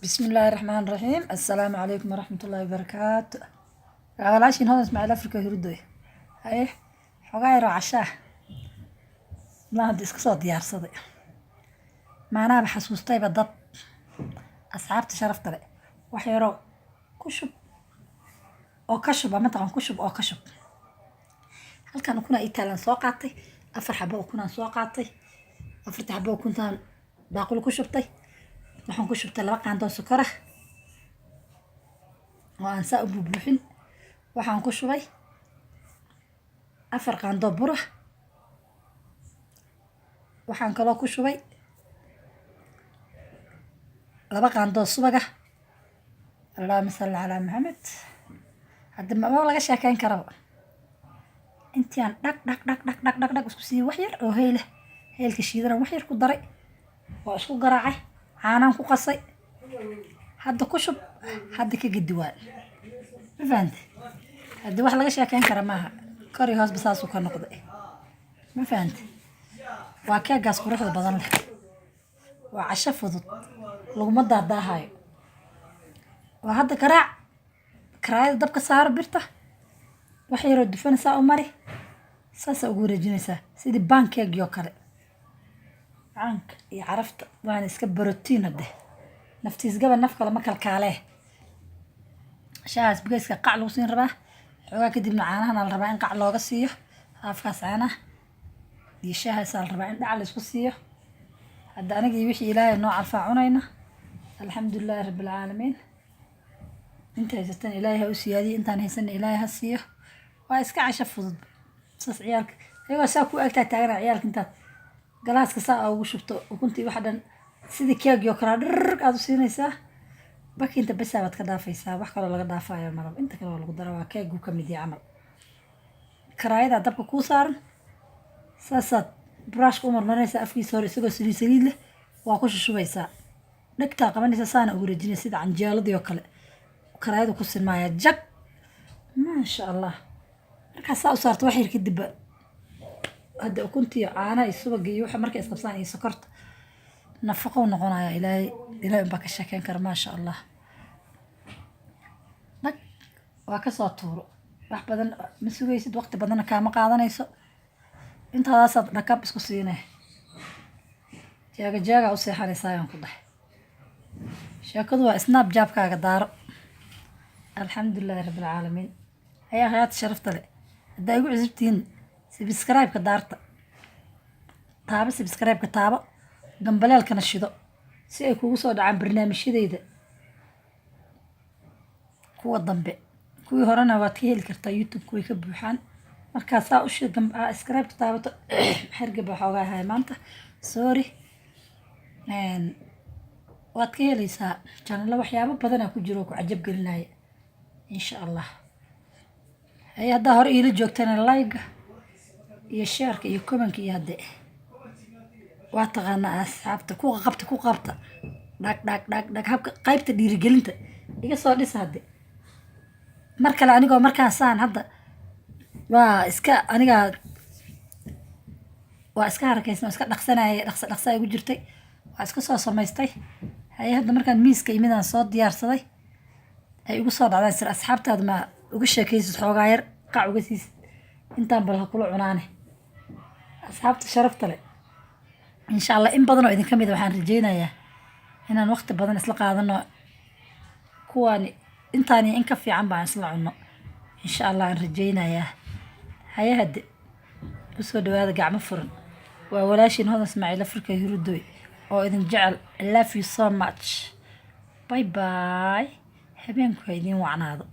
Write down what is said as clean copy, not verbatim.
Bismillaahi Raxmaani Raxiim. Assalaamu calaykum waraxmatullaahi wabarakaatu. Walaashiin Hodan Ismaaciil Afrika Hurdoy. Haye, xogaa yaroo cashaa ma hadda iska soo diyaarsaday. Maanaaba xasuustayba dad asxaabta sharafta leh, wax yaroo ku shub oo ka shub ama taqaan ku shub oo ka shub. Halkan ukuna ii taalaan soo qaatay, afar xabo ukunaan soo qaatay. Afarta xabo ukuntaan baaquli ku shubtay. Waxaan ku shubtay 2 qaando sokor ah oo aan saa u buubuuxin. Waxaan ku shubay 4 qaando bur ah. Waxaan kaloo ku shubay 2 qaandoo subag ah. Allahuma salli calaa Maxamed. Hadda maba laga sheekeyn karaba. Intii aan dhag dhag dhag dhag dhag dhag dhag isku siiyey, wax yar oo heyl ah, heylka shiidanan wax yar ku daray, waa isku garaacay, caanaan ku qasay. Hadda ku shub, hadda ka gedi waay. Ma fahante? Haddi wax laga sheekeyn kara maaha. Kor iyo hoosba saasuu ka noqday. Ma fahante? Waa keegaas quruxda badan leh. Waa casho fudud, laguma daadaahayo. Waa hadda garaac karaayada, dabka saaro birta, wax yaroo dufana saa u mari, saasaa ugu wareejinaysaa sidii pancake oo kale. Macaanka iyo carafta waana iska borotiin. Hadde naftiisgaba naf kale ma kalkaalee. Shaahaas bugeyska qac lagu siin rabaa xoogaa, kadibna caanahana la rabaa in qac looga siiyo. Haafkaas caanaha iyo shaahaasaa la rabaa in dhac la isku siiyo. Hadda anigii wixii Ilaahay noo calfaa cunayna. Alxamdulilaahi rabbilcaalamiin. Inta haysatan Ilaahay ha u siyaadiyo, intaan haysana Ilaahay ha siiyo. Waa iska casho fudud. Saas ciyaalka ayagoo saa ku agtaa taagana, ciyaalka intaad galaaska saa ugu shubto ukuntii, waxa dhan sidii keegii oo kalea dhirr aad u siinaysaa. Bakinta besaa baad ka dhaafaysaa, wax kaloo laga dhaafayo malab. Inta kale waa lagu dara, waa keeguu ka mid yahay camal. Karaayadaa dabka kuu saaran, saasaad brushka u marmarinaysaa afkiisa hore, isagoo saliid saliid leh waa ku shushubaysaa. Dhegtaa qabanaysaa, saana ugu rejinaysa sida canjeeladii oo kale. Karaayadu ku sinmaaya jag, maasha Allah. Markaa saa u saarto wax yar kadibba, hadda ukuntii, caanaha iyo subaga iyo waxa markay isqabsaan iyo sokorta, nafaqo u noqonaya. Ilaahay, Ilaahay unbaa ka sheekeyn kara. Maasha Allah. Dhag waa kasoo tuuro. Wax badan ma sugaysid, waqti badanna kaama qaadanayso. Intaadaasaad dhakab isku siinay, jaaga jaaga u seexanaysaa ayaan ku dhahay. Sheekadu waa Snapchatkaaga daaro. Alxamdulilaahi rabbilcaalamiin. Ayaa hayaata sharafta leh, haddaa igu cusubtihiin, subscribe-ka daarta taabo, subscribe-ka taabo, gambaleelkana shido si ay kugu soo dhacaan barnaamijyadayda kuwa dambe. Kuwii horena waad ka heli kartaa, YouTube-ka way ka buuxaan. Markaa saa u subscribe-ta taabato. Xergaba xoogaa ahay maanta, sorry. Waad ka helaysaa channelo, waxyaabo badanaa ku jiro oo ku cajab gelinaya, insha Allah. Haye, haddaa hore iila joogtana, like iyo shareka iyo commentka iyo hadde waa taqaanaa. Asxaabta ku qabta, ku qabta, dhag dhag dhag dhag. Habka qaybta dhiirigelinta iga soo dhisa. Hadde mar kale anigoo markaan saan hadda waa iska, anigaa waa iska harakaysan oo iska dhaqsanaya, dhaqsa dhaqsa igu jirtay, waa iska soo samaystay. Haye, hadda markaan miiska imidaan soo diyaarsaday ay igu soo dhacdaan sir asxaabtaada ma uga sheekaysid, xoogaa yar qac uga siisid, intaan bal ha kula cunaane. Asxaabta sharafta leh, insha Allah in badan oo idinka mid a waxaan rajeynayaa inaan waqti badan isla qaadano, kuwaan intaan iyo in ka fiican baan isla cunno, insha Allah aan rajeynayaa. Haye, hadde kusoo dhawaada gacmo furan. Waa walaashiin Hodan Ismaaciil Afrika Hurudoy oo idin jecel. I love you so much. Bye bye. Habeenku ha idiin wacnaado.